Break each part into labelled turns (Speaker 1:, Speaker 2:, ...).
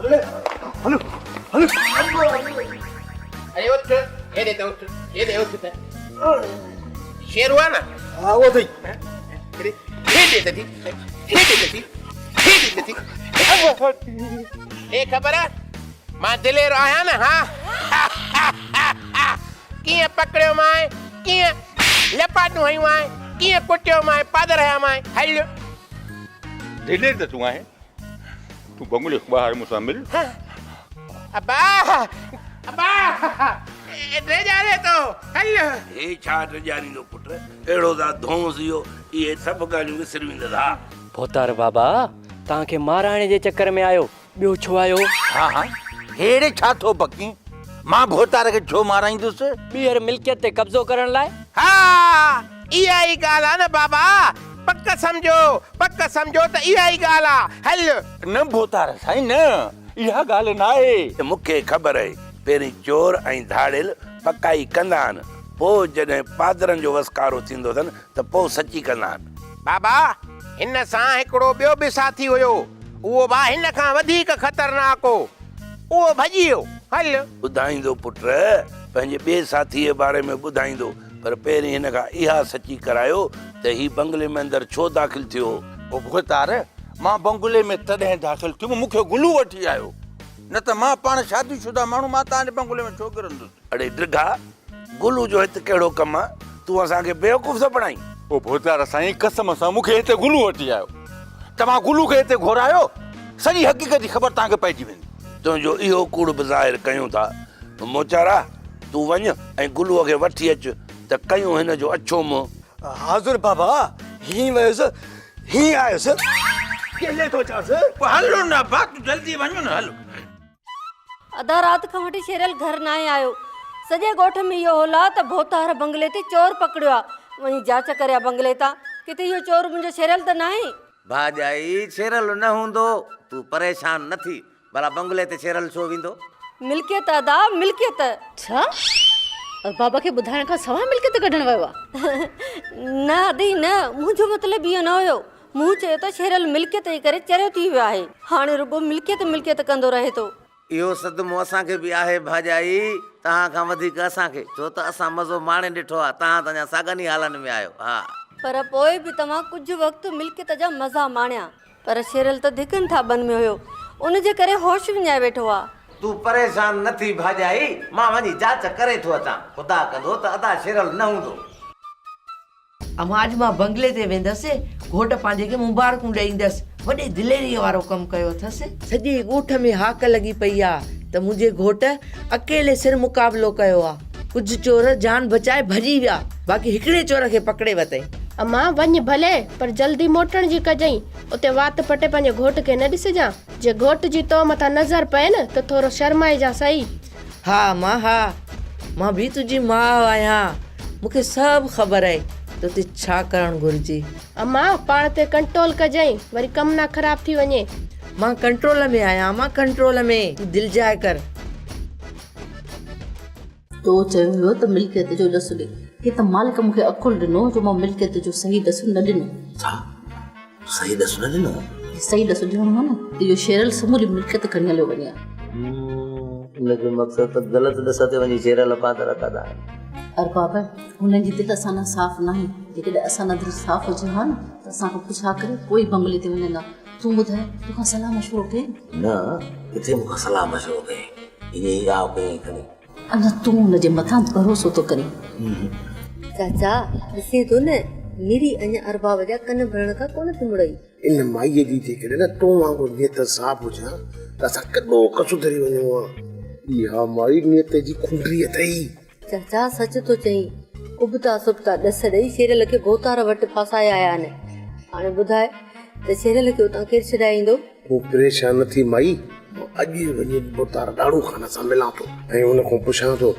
Speaker 1: هل هل.
Speaker 2: اڙي اٿ، هيڏي ته اٿ، هيڏي اٿ ته. شيرو آ نه؟
Speaker 1: ها اهو اٿئي.
Speaker 2: هيڏي هيڏي ته ٿي، هيڏي ته ٿي، هيڏي ته ٿي. اي خبر آ مان دلير آهيان نه ها؟ ڪيئن پڪڙيومانء، ڪيئن لپاٽون هنيونمانء، ڪيئن ڪٽيومانء، پادر هنيامانء، هل.
Speaker 3: دلير ته تون آهين، تون بنگلي کان ٻاهر مون سان مل.
Speaker 2: ابا، ابا، ڊيڄاري ٿو، هل.
Speaker 4: هي ڇا ڊيڄاريندو پٽ، اهڙو ٿا ڌونس اهو، اهي سڀ ڳالهيون وسري ويندس ها.
Speaker 5: ڀوتار بابا، توهان کي مارائڻ جي چڪر ۾ آيو، ٻيو ڇو آيو؟
Speaker 3: ها ها، هيڙي ڇا ٿو بڪين؟ مان ڀوتار کي ڇو مارائيندس؟
Speaker 5: ٻيهر ملڪيت تي قبضو ڪرڻ لاء؟
Speaker 2: ها، اها ئي ڳالهه آ نه بابا، پڪ سمجهو، پڪ سمجهو ته اها ئي ڳالهه آ، هل.
Speaker 3: نه ڀوتار سائين نه، اها ڳالهه ناهي.
Speaker 4: مون کي خبر اهي، پهرين چور ۽ ڌاڙيل پڪائي ڪندا آهن، پوء جڏهن پادرن جو وسڪارو ٿيندو اٿن ته پوء سچي ڪندا آهن.
Speaker 2: بابا، هن سان هڪڙو ٻيو به ساٿي هيو، اهو به هن کان وڌيڪ خطرناڪ هو. اهو ڀڄي ويو. هل.
Speaker 4: ٻڌائيندو پٽ، پنهنجي ٻئي ساٿيء جي باري ۾ ٻڌائيندو، پر پهرين هن کان اها سچي ڪرايو ته هي بنگلي ۾ اندر ڇو داخل ٿيو هو؟
Speaker 3: او ڀوتار، مان بنگلي ۾ تڏهن داخل ٿيم، مون کي گلو وٺي آيو، نه ته مان پاڻ شادي شده ماڻهو، مان توهان جي بنگلي ۾ ڇو گهرندس؟
Speaker 4: اڙي ڊگها، گلو جو هت ڪهڙو ڪم آ؟ تون اسان کي بيوقوف ٿو بڻائين؟
Speaker 3: او ڀوتار سائين، قسم سان مون کي هتي گلو وٺي آيو. توهان گلو کي هتي گهرايو، سڄي حقيقت جي خبر توهان کي پئجي ويندي.
Speaker 4: تنهنجو اهو ڪوڙ به ظاهر ڪيون ٿا. موچارا، تون وڃ ۽ گلوء کي وٺي اچ ته ڪيون هن جو اڇو منهن.
Speaker 1: حاضر بابا، هين ويس، هين آيس. ڪيلي ٿو اچانس.
Speaker 3: پوء هلو نه ابا، تون جلدي وڃ نه هل.
Speaker 6: اڌ رات کان وٺي شيرل گهر ناهي آيو. سڄي ڳوٺ ۾ اهو هول آ ته ڀوتار بنگلي تي چور پڪڙيو آ. وڃي جاچ ڪريا بنگلي تان، ڪٿي اهو چور منهنجو شيرل ته ناهي.
Speaker 7: ڀاڄائي، شيرل نه هوندو، تون پريشان نه ٿي. ڀلا بنگلي تي شيرل ڇو ويندو؟
Speaker 6: ملڪيت ادا، ملڪيت.
Speaker 8: ڇا؟ ارباب کي ٻڌائڻ کان سواء ملڪيت ڪڍڻ ويو آ؟
Speaker 6: نه ادي نه، منهنجو مطلب اهو نه هيو. مون چيو ته شيرل ملڪيت جي ڪري چريو ٿي ويو آهي. هاڻي رڳو ملڪيت ملڪيت ڪندو رهي ٿو.
Speaker 7: اهو صدمو اسان کي به آهي ڀاڄائي، توهان کان وڌيڪ اسان کي، ڇو ته اسان مزو ماڻي ڏٺو آهي، توهان ته اڃا ساڳن ئي حالن ۾ آهيو، ها.
Speaker 6: پر پوء به توهان ڪجهه وقت ملڪيت جا مزا ماڻيا. پر شيرل ته ڌڪن ٿاٻن ۾ هيو، ان جي ڪري هوش وڃائي ويٺو آ.
Speaker 7: تون پريشان نه ٿي ڀاڄائي، مان وڃي جاچ ڪري ٿو اچان، خدا ڪندو ته ادا شيرل نه هوندو.
Speaker 9: امان اڄ مان بنگلي تي ويندس، گهوٽ پنهنجي کي مبارڪون ڏئي ايندس، وڏي دليريء وارو ڪم ڪيو اٿس. سڄي ڳوٺ ۾ هاڪ لڳي پئي آ ته منهنجي گهوٽ اڪيلي سر مقابلو ڪيو آ. ڪجهه چور جان بچائي ڀڄي ويا، باقي هڪڙي چور کي پڪڙي ورتائين.
Speaker 10: امان وڃ ڀلي، پر جلدي موٽڻ جي ڪجئين، اتي وات پٽي پنهنجي گهوٽ کي نه ڏسجان، جي گهوٽ جي تو مٿان نظر پئي نه ته ٿورو شرمائجان سهي.
Speaker 9: ها امان ها، مان به تنهنجي ماء آهيان، مون کي سڀ خبر آهي ته اتي ڇا ڪرڻ گهرجي.
Speaker 10: امان پاڻ تي ڪنٽرول ڪجئين، وري ڪم نه خراب ٿي وڃي.
Speaker 9: مان ڪنٽرول ۾ آهيان امان ڪنٽرول ۾، تون دلجاء ڪر.
Speaker 8: تو چيو هيو ته ملڪيت جو ڏس ڏي. هي ته مالڪ مون کي عقل ڏنو جو مان ملڪيت جو صحيح ڏس نه ڏنو.
Speaker 7: ڇا؟ صحيح ڏس نه ڏنو؟
Speaker 8: جي صحيح ڏس ڏيڻو هو نه ته اهو شيرل سموري ملڪيت کڻي هليو وڃي ها.
Speaker 7: ان جو مقصد ته غلط ڏس تي وڃي شيرل پادر ڪندا آهن.
Speaker 8: ارباب، هنن جي دل اسان ڏانهن صاف ناهي. جيڪڏهن اسان ڏانهن دل صاف هجي ها نه ته اسان کان پڇا ڪري پوء ئي بنگلي تي وڃن ها. تون ٻڌاء، توکان صلاح مشورو ڪيائين؟
Speaker 7: نه، ڪٿي مون کان صلاح مشورو ڪيائين. ائين ئي آء ڪيائين کڻي.
Speaker 8: اڃا تون هن جي مٿان ڀروسو ٿو ڪرين.
Speaker 6: چاچا، ڏسين ٿو نه، ميري اڃا ارباب جا ڪن ڀرڻ کان ڪونه ٿي مڙئي.
Speaker 11: ان مائيء جي جيڪڏهن نه تو وانگر نيت صاف هجي ها ته اسان ڪڏهوڪ سڌري وڃون ها. اها مائي نيت جي کنڊري اٿئي.
Speaker 6: چاچا، سچ ٿو چئين. ابتا سبتا ڏس ڏئي شيرل کي ڀوتار وٽ ڦاسائي آيا آهن. هاڻي ٻڌاء ته شيرل کي اتان ڪير ڇڏائي ايندو؟
Speaker 11: تون پريشان نه ٿي مائي، مان اڄ ئي وڃي ڀوتار ڏاڙهو خان سان ملان ٿو ۽ ان کان پڇان ٿو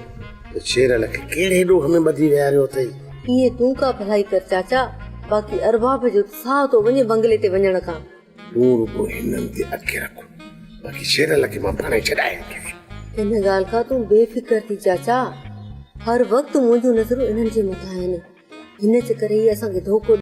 Speaker 11: ته شيرل کي ڪهڙي ڏوهه ۾ ٻڌي ويهاريو اٿئي.
Speaker 6: ائين تون ڪا ڀلائي ڪر چاچا، باقي ارباب جو ته ساهه ٿو وڃي بنگلي تي وڃڻ کان.
Speaker 11: تون رڳو هنن تي اک رک، باقي شيرل کي مان پاڻهي ڇڏائي ايندس.
Speaker 6: ان ڳالهه کان تون بي فڪر ٿي چاچا، هر وقت منهنجون نظرون انهن جي مٿان آهن، هن جي ڪري ئي اسان کي ڌوڪو.